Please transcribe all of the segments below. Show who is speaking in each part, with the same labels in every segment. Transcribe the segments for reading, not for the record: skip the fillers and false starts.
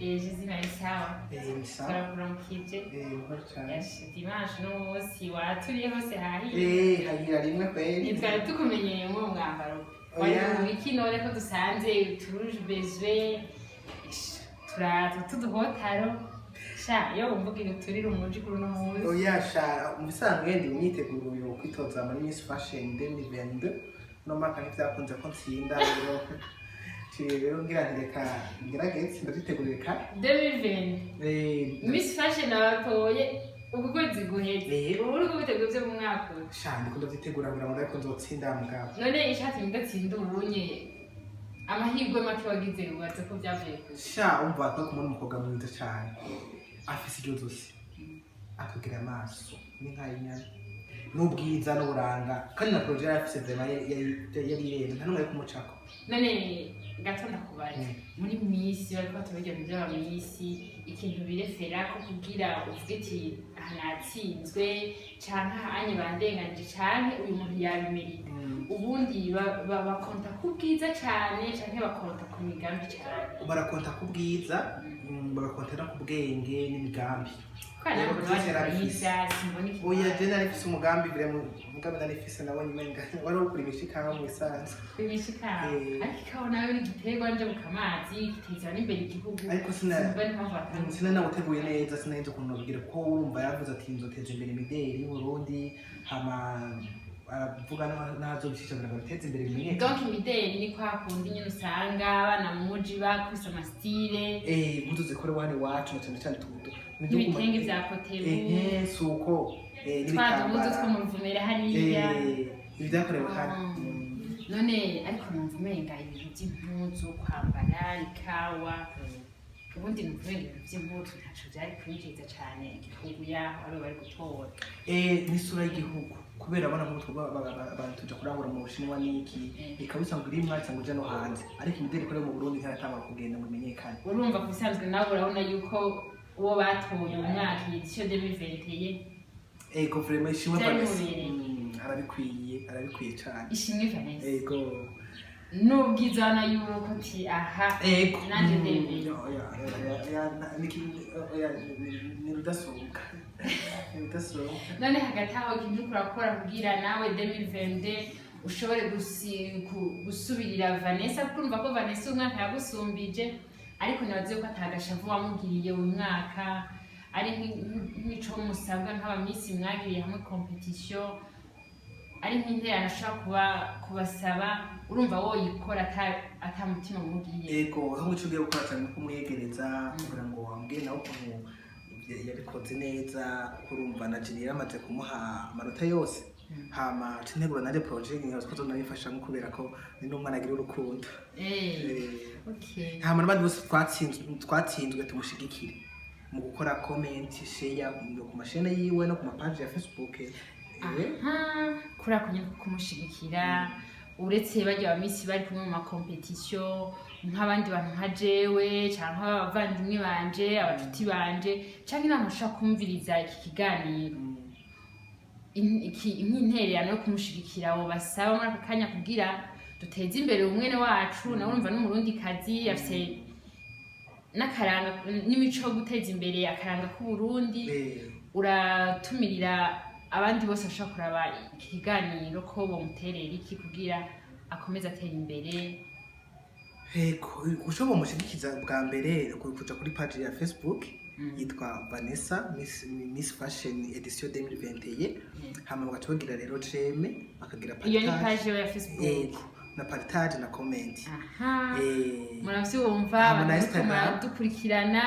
Speaker 1: Jizina ni sawa?
Speaker 2: Ni sawa.
Speaker 1: Turakuramukije.
Speaker 2: Buhoro cyane.
Speaker 1: Yash, dimanche n'umunsi waturiye hose hahiye.
Speaker 2: Hagira rimwe kweli.
Speaker 1: Ntitwari tukumenyeye muri uwo mwambaro wari
Speaker 2: Oya.
Speaker 1: mu biki none ko dusanze uturuje bezwe turato tuduhotaro sha iyo wumvuga uturire umuji kuri uno munsi?
Speaker 2: Oya sha, mu bisanzwe ndi mu myiteguro yo kwitoza muri Miss Fashion 2022. Uno mwaka ntivyakunze ko ntsinda, rero ciye rero ngira nti reka ngerageze ndavyitegurire kare.
Speaker 1: 2020? Miss Fashion abatoye uku kwezi guheze. Ubu uri kubitegura ivyo mu mwaka uza?
Speaker 2: Sha, ndiko ndavyitegura kugira ngo ndabe ko nzotsinda mugabo.
Speaker 1: None ishatse mudatsinda ubunye, amahirwe make wagize wubatse ko byavuye kure?
Speaker 2: Sha, umva ko kumubona umukobwa mwiza cane afise iryo zosi, akagira amaso n'inka y'inyana n'ubwiza n'uburanga, kandi na projet yari afise vraiment yari irenze, nta n'umwe ari kumucako.
Speaker 1: None gato ndakubaza, muri Miss bariko batubwira mu vy'aba Miss, ikintu birefera ko kugira uvuge ati aha natsinzwe canke aha anye bandenganije canke uyu muntu yabimerita, ubundi bakonta ku bwiza cane canke bakonta ku migambi cane?
Speaker 2: Barakonta ku bwiza, bagakonta no ku bwenge n'imigambi.
Speaker 1: Kubera
Speaker 2: Rero
Speaker 1: ntabwo
Speaker 2: byose
Speaker 1: bari
Speaker 2: yarabifise.
Speaker 1: mwiza, simbona ikintu.
Speaker 2: Oya, je nari mfise umugambi vraiment, umugambi nari mfise nabonye umenga wari wo kurimisha ikawa mu bisanzwe.
Speaker 1: Kwimisha ikawa? Ariko ikawa nayo ni igiterwa njabukamazi, giteza n'imbere igihugu.
Speaker 2: Ariko
Speaker 1: simbona impamvu batanga.
Speaker 2: Sinanawuteguye neza, sinari nzi ukuntu nobwira, kuko urumva yaravuze ati nzoteza imbere imideli y'Uburundi, hama aravuga n'ahazobishisha kugira ngo biteze imbere bimenyekane.
Speaker 1: Donc imideli ni kwa kundi nyine usanga abana mu muji bakubise ama style.
Speaker 2: Impuzu zikorewe hano iwacu na cane cane
Speaker 1: nk'ibitenge vya kotebu.
Speaker 2: Ehe, suko
Speaker 1: twa duhuzu two
Speaker 2: n'ibitambara.
Speaker 1: Mu Ruvumera hariya.
Speaker 2: Ibyakorewe hano.
Speaker 1: None ariko numva umenga ibintu vy'impuzu kwambara ikawa, ubundi numva umenga ibintu vy'impuzu ntaco vyari kwinjiza cane igihugu yaho aribo bari gutora.
Speaker 2: N'isura y'igihugu, kubera abona nk'ubu twebwe abantu tuja kurangura mu Bushinwa n'iki, ikaba isanzwe iri isanzwe ija no hanze, ariko imideli ikorewe mu Burundi ntiratangura kugenda ngo imenyekane.
Speaker 1: Urumva ku bisanzwe nawe urabona yuko uwo batoye uyu mwaka, édition 2021?
Speaker 2: Ego, vraiment Ishimwe
Speaker 1: Vyari
Speaker 2: Vanessa.
Speaker 1: mubereye.
Speaker 2: Arabikwiye, arabikwiye cane.
Speaker 1: Ishimwe Vanessa.
Speaker 2: Ego.
Speaker 1: N'ubwiza ubona yuko ati aha nanje ndemeye.
Speaker 2: Oya, oya, oya, oya, ni rudasumbwa, ni rudasumbwa.
Speaker 1: None hagati aho ikintu uriko urakora kugira nawe 2022 ushobore gusubirira Vanessa, kuko urumva ko Vanessa uyu mwaka yagusumbije, ariko nibaze yuko atagashavu wamugiriye uyu mwaka, ari nk'ico musabwa nk'aba Miss mwagiriye hamwe compétition, ari nk'intererano ashobora kuba kubasaba, urumva woyikora ata mutima mugiriye?
Speaker 2: Ego, aho ico ugiye gukora cyane no kumwegereza kugira ngo wambwire nawe ukuntu yabikoze neza, kuko urumva na Jenny yaramaze kumuha amanota yose. Hama ntegura nanje projet nkaza ko zonabifashamo, kubera ko ni n'umwana agira urukundo. Hama n'abandi bose twatsinzwe tumushigikire mu gukora comment, share ku ma chaîne yiwe no ku ma page ya Facebook.
Speaker 1: Aha kuri ako nyine kumushigikira, uretse barya ba Miss bari kumwe mu ma compétition, nk'abandi bantu nka jewe canke abavandimwe banje, abacuti banje, canke inama ushobora kumviriza iki kiganiro, nk'intererano yo kumushigikira abo basaba muri aka kanya kugira duteze imbere umwene wacu, nawe urumva n'Umurundi kazi afise n'akaranga n'imico yo guteza imbere akaranga k'Uburundi, uratumirira abandi bose bashobora kuraba iki kiganiro ko bomuterera iki kugira akomeze atera imbere?
Speaker 2: Ego, ushobora mushigikiza bwa mbere kuja kuri page ya Facebook yitwa Vanessa Miss Fashion édition 2021, hama bagaca bagira rero j'aime, bakagira
Speaker 1: Iyo ni
Speaker 2: partage.
Speaker 1: page ya Facebook?
Speaker 2: Ego, na partage na comment.
Speaker 1: Muravyumva?
Speaker 2: Hama na
Speaker 1: Abantu muriko
Speaker 2: Instagram.
Speaker 1: muradukurikirana,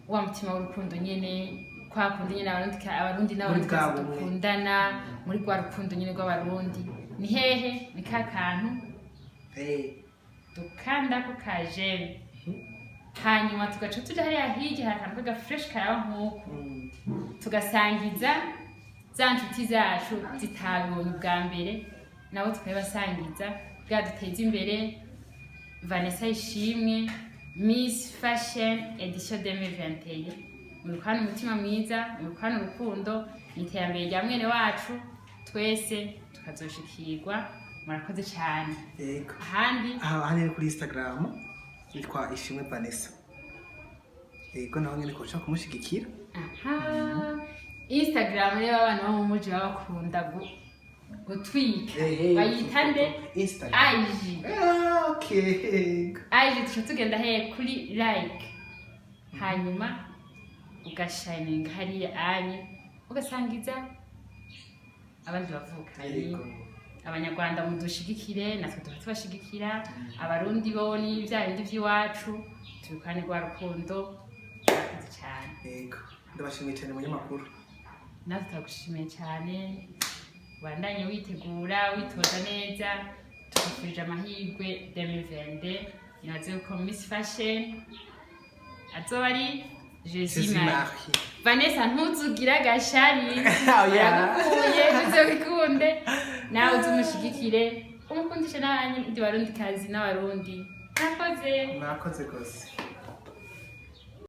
Speaker 1: wa mutima w'urukundo nyene, kwa kundi nyene Abarundi
Speaker 2: Muri
Speaker 1: n'Abarundi
Speaker 2: bwa bumwe.
Speaker 1: dukundana, muri rwa rukundo nyene rw'Abarundi, ni hehe ni ka kantu dukandako ka j'aime, hanyuma tugaca tuja hariya hirya, hari akantu k'aga flèche karaba nk'uko, tugasangiza za nshuti zacu zitabibonye ubwa mbere, nabo tukabibasangiza bwa duteze imbere Vanessa Ishimwe, Miss Fashion édition 2021. Muri kwana umutima mwiza, muri kwana urukundo, ni iterambere rya mwene wacu, twese tukazoshikirwa. Murakoze cyane.
Speaker 2: Ego.
Speaker 1: Ahandi?
Speaker 2: Aha ni kuri Instagram yitwa Ishimwe Vanessa. Yego, naho nyene koca kumushigikira.
Speaker 1: Aha, Instagram rero abana bo mu muji baba bakunda gutwika. Bayita nde?
Speaker 2: Instagram.
Speaker 1: IG.
Speaker 2: Ah, okay.
Speaker 1: IG, tuca tugenda he? Kuri like, hanyuma ugashayininga hariya anye, ugasangiza abandi bavukanye. Abanyarwanda mudushigikire, natwe tuba tubashigikira. Abarundi bo ni bya bindi by'iwacu, tubikane rwa rukundo. Murakoze cyane.
Speaker 2: Yego, ndabashimiye cyane, munyamakuru.
Speaker 1: Natwe turagushimiye cyane. Ubandanye witegura, witoza neza. Tukwifurije amahirwe 2022. Nibaze ko Miss Fashion azoba ari Jésus
Speaker 2: Jésus
Speaker 1: Marie.
Speaker 2: Marie.
Speaker 1: Vanessa, ntuzugire agashari.
Speaker 2: Oya.
Speaker 1: Aragukuye, bizobikunde. Nawe uzumushyigikire, umukundishe n'abandi barundi kazi n'abarundi. Murakoze.
Speaker 2: Murakoze rwose.